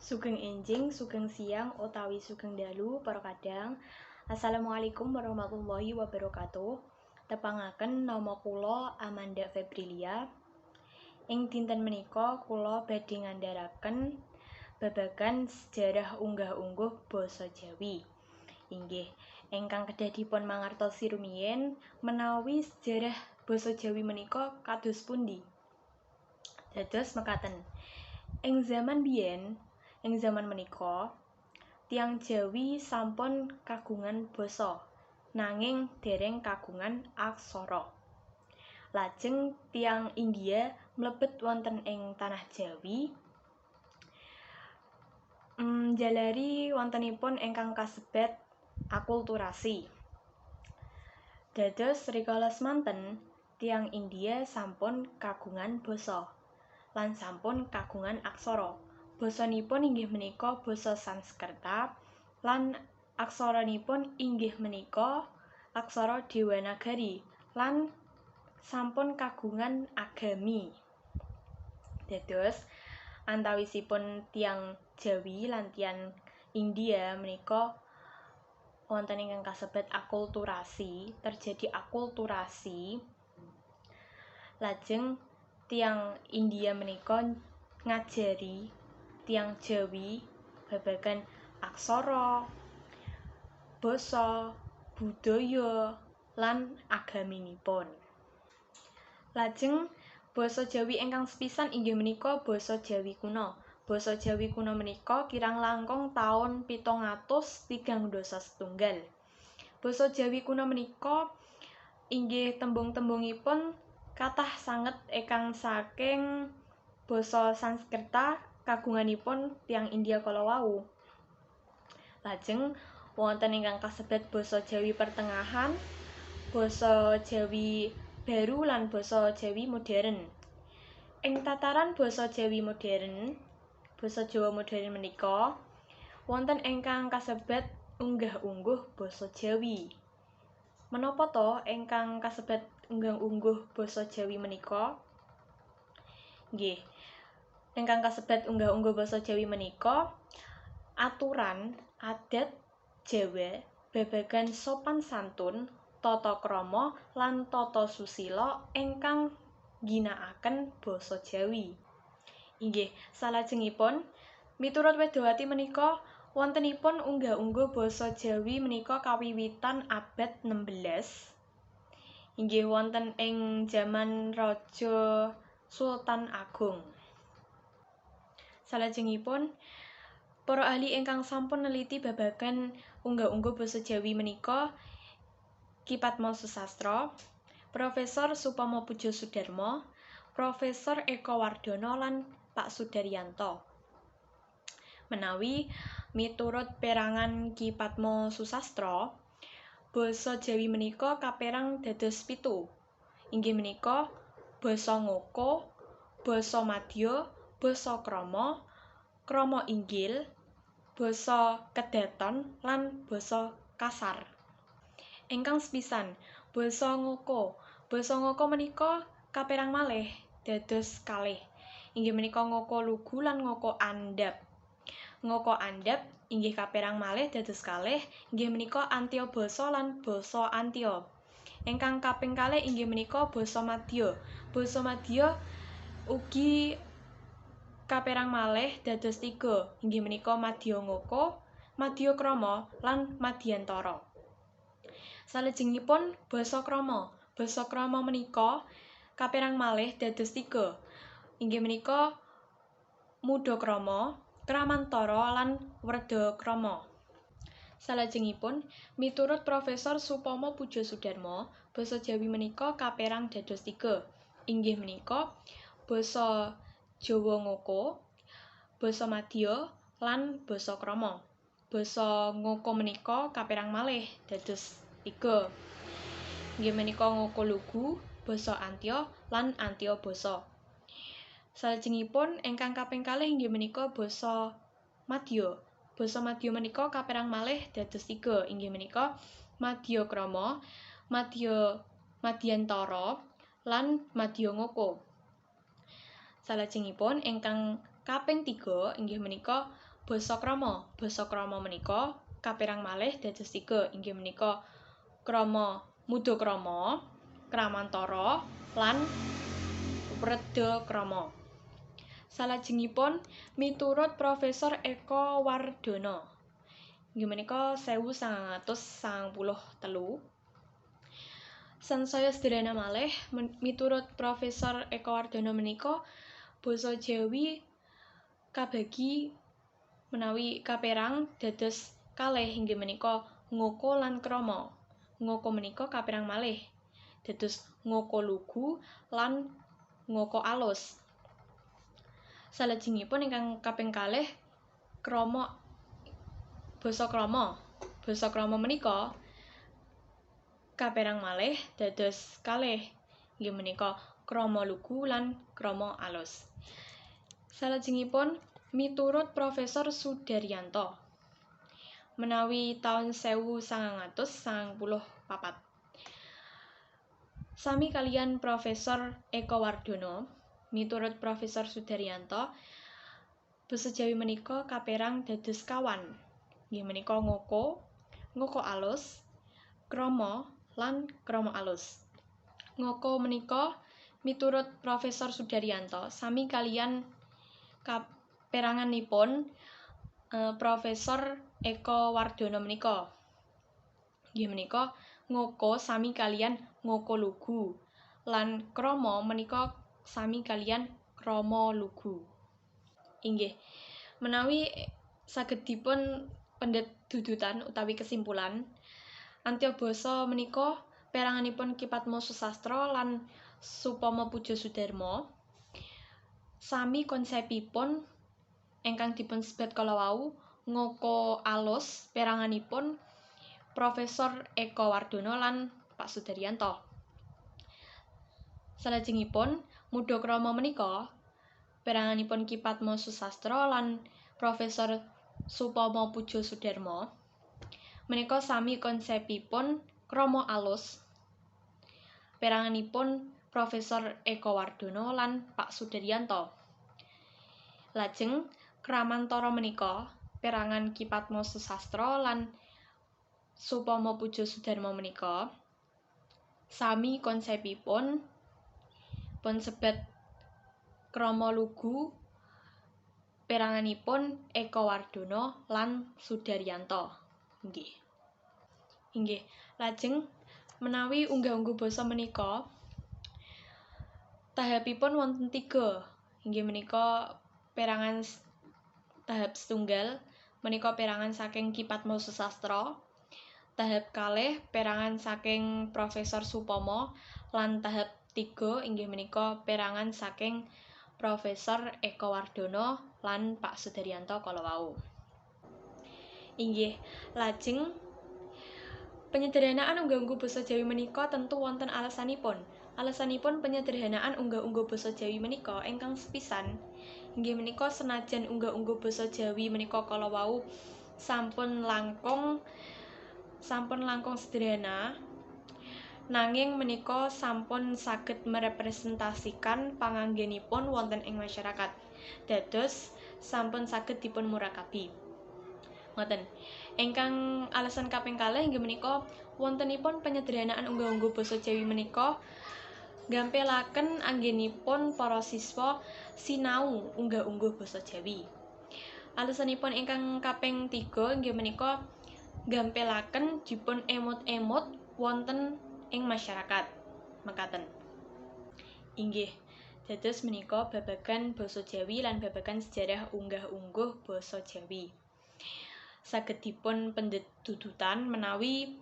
Sugeng enjing, sugeng siang utawi sugeng dalu para kadang. Assalamualaikum warahmatullahi wabarakatuh. Tepangaken nama kula Amanda Febrilia. Ing dinten menika kula badhe ngandharaken babagan sejarah unggah-ungguh basa Jawi. Inggih, ingkang kedah dipun mangertosi rumiyin menawi sejarah basa Jawi menika kados pundi. Dados mekaten. Ing zaman biyen, ing zaman menika tiyang Jawi sampun kagungan basa, nanging dereng kagungan aksara. Lajeng tiyang India mlebet wonten ing tanah Jawi, njalari wontenipun ingkang kasebat akulturasi. Dados rikala semanten tiyang India sampun kagungan basa lan sampun kagungan aksara. Basanipun inggih menika basa Sanskerta lan aksaranipun inggih menika aksara Dewanagari lan sampun kagungan agami. Dados antawisipun tiyang Jawi lan tiyang India menika wonten ingkang kasebat akulturasi, terjadi akulturasi. Lajeng tiyang India menika ngajari tiyang Jawi babagan aksara, basa, budaya lan agaminipun. Lajeng basa Jawi ingkang sepisan inggih menika basa Jawi kuna. Basa Jawi kuna menika kirang langkung taun 731. Basa Jawi kuna menika inggih tembung-tembungipun kathah sanget ingkang saking basa Sanskerta kagunganipun tiyang India kala wau. Lajeng wonten ingkang kasebat basa Jawi pertengahan, basa Jawi baru lan basa Jawi modern. Ing tataran basa Jawi modern, basa Jawa modern menika wonten ingkang kasebat unggah-ungguh basa Jawi. Menapa to ingkang kasebat unggah-ungguh basa Jawi menika? Nggih. Ingkang kasebat unggah-ungguh basa Jawi menika aturan adat Jawa babagan sopan santun, tata krama lan tata susila ingkang ngginakaken basa Jawi. Inggih, salajengipun miturut Wedawati menika wontenipun unggah-ungguh basa Jawi menika kawiwitan abad 16. Inggih wonten ing jaman Raja Sultan Agung. Salajengipun para ahli ingkang sampun neliti babagan unggah-ungguh basa Jawi menika Ki Padma Susastra, Profesor Supomo Pudjosudarmo, Profesor Eko Wardono lan Pak Sudaryanto. Menawi miturut perangan Ki Padma Susastra, basa Jawi menika kaperang dados 7. Inggih menika basa Ngoko, basa Madya, basa Krama, krama inggil, basa Kedaton lan basa Kasar. Ingkang sepisan, basa Ngoko. Basa Ngoko menika kaperang malih dados kalih. Inggih menika Ngoko Lugu lan Ngoko Andhap. Ngoko Andhap inggih kaperang malih dados kalih, inggih menika Antya basa lan basa Antya. Ingkang kaping kalih inggih menika basa Madya. Basa Madya ugi kaperang malih dados 3, inggih menika Madya Ngoko, Madya Krama lan Madyantara. Salajengipun basa Krama. Basa Krama menika kaperang malih dados 3. Inggih menika Mudakrama, Kramantara lan Wredakrama. Salajengipun miturut Profesor Supomo Pudjosudarmo, basa Jawi menika kaperang dados 3. Inggih menika basa Jawa Ngoko, basa Madya lan basa Krama. Basa Ngoko menika kaperang malih dados 3. Inggih menika Ngoko Lugu, basa Antya lan Antya basa. Salajengipun ingkang kaping kalih inggih menika basa Madya. Basa Madya menika kaperang malih dados 3, inggih menika Madya Krama, Madya Madyantara lan Madya Ngoko. Salajengipun ingkang kaping 3 inggih menika basa krama. Basa krama menika kaperang malih dados tiga, inggih menika krama mudakrama, kramantara, lan wredakrama. Salajengipun miturut Profesor Eko Wardono, inggih menika 1993. Sansaya sederhana malih miturut Profesor Eko Wardono menika basa Jawi kabagi menawi kaperang dados kalih, inggih menika ngoko lan krama. Ngoko menika kaperang malih dados ngoko lugu lan ngoko alus. Salajengipun ingkang kaping kalih krama basa krama. Basa krama menika kaperang malih dados kalih, inggih menika krama lugu lan krama alus. Salajengipun miturut Profesor Sudaryanto menawi taun 1994 sami kalian Profesor Eko Wardono, miturut Profesor Sudaryanto basa Jawi menika kaperang dados kawan, inggih menika ngoko, ngoko alus, krama, lan krama alus. Ngoko menika miturut Profesor Sudaryanto sami kalian kaperanganipun Profesor Eko Wardono menika, inggih menika ngoko sami kalian ngoko lugu lan krama menika sami kalian krama lugu. Inggih, menawi saged dipun pendhet dudutan utawi kesimpulan, Antyabasa menika peranganipun Ki Padma Susastra lan Supama Puja Sudarma sami konsepipun ingkang dipun sebat kala wau ngoko alus peranganipun Profesor Eko Wardono lan Pak Sudaryanto. Salajengipun mudakrama menika peranganipun Ki Padma Susastra lan Profesor Supama Puja Sudarma menika sami konsepipun krama alus peranganipun Profesor Eko Wardono lan Pak Sudaryanto. Lajeng kramantara menika perangan Ki Padma Susastra lan Supama Puja Sudarma menika sami konsepipun pun sebat krama lugu peranganipun Eko Wardono lan Sudaryanto. Nggih. Inggih, lajeng menawi unggah-ungguh basa menika tahapipun wonten tiga. Inggih menika perangan tahap setunggal menika perangan saking Ki Padma Susastra, tahap kalih perangan saking Profesor Supama, lan tahap tiga inggih menika perangan saking Profesor Eko Wardono lan Pak Sudaryanto kala wau. Inggih, lajeng penyederhanaan unggah-ungguh basa Jawi menika tentu wonten alasanipun. Alasanipun penyederhanaan unggah-ungguh basa Jawi menika ingkang sepisan inggih menika senajan unggah-ungguh basa Jawi menika kala wau sampun langkung sederhana, nanging menika sampun saged merepresentasikan panganggenipun wonten ing masyarakat. Dados sampun saged dipun murakabi. Ngoten. Ingkang alasan kaping kalih inggih menika wontenipun penyederhanaan unggah-ungguh basa Jawi menika gampelaken anggenipun para siswa sinau unggah-ungguh basa Jawi. Alasanipun ingkang kaping tiga inggih menika gampelaken dipun emot-emot wonten ing masyarakat. Mekaten. Inggih, dados menika babagan basa Jawi lan babagan sejarah unggah-ungguh basa Jawi. Saged dipun pendhet dudutan menawi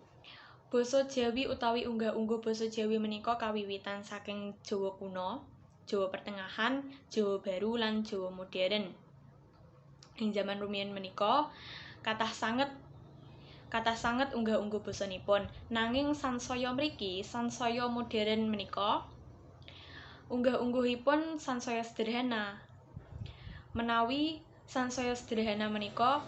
basa Jawi utawi unggah-ungguh basa Jawi menika kawiwitan saking Jawa kuno, Jawa pertengahan, Jawa baru lan Jawa modern. Ing jaman rumiyin menika kathah sanget unggah-ungguh basanipun. Nanging sansaya mriki, sansaya modern menika unggah-ungguhipun sansaya sederhana. Menawi sansaya sederhana menika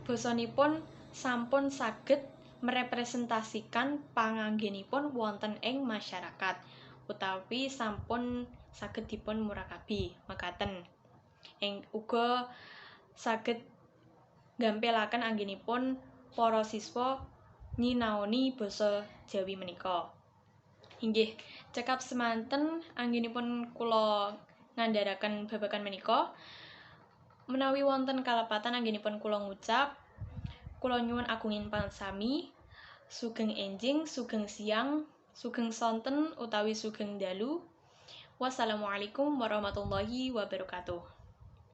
basanipun sampun saged merepresentasikan panganggenipun wonten ing masyarakat utawi sampun saged dipun murakabi. Mekaten. Ing uga saged nggampilaken anggenipun para siswa nyinaoni basa Jawi menika. Inggih, cekap semanten anggenipun kula ngandharaken babagan menika. Menawi wonten kalepatan anggenipun kula ngucap, kula nyuwun agunging pansami. Sugeng enjing, sugeng siang, sugeng sonten utawi sugeng dalu. Wassalamualaikum warahmatullahi wabarakatuh.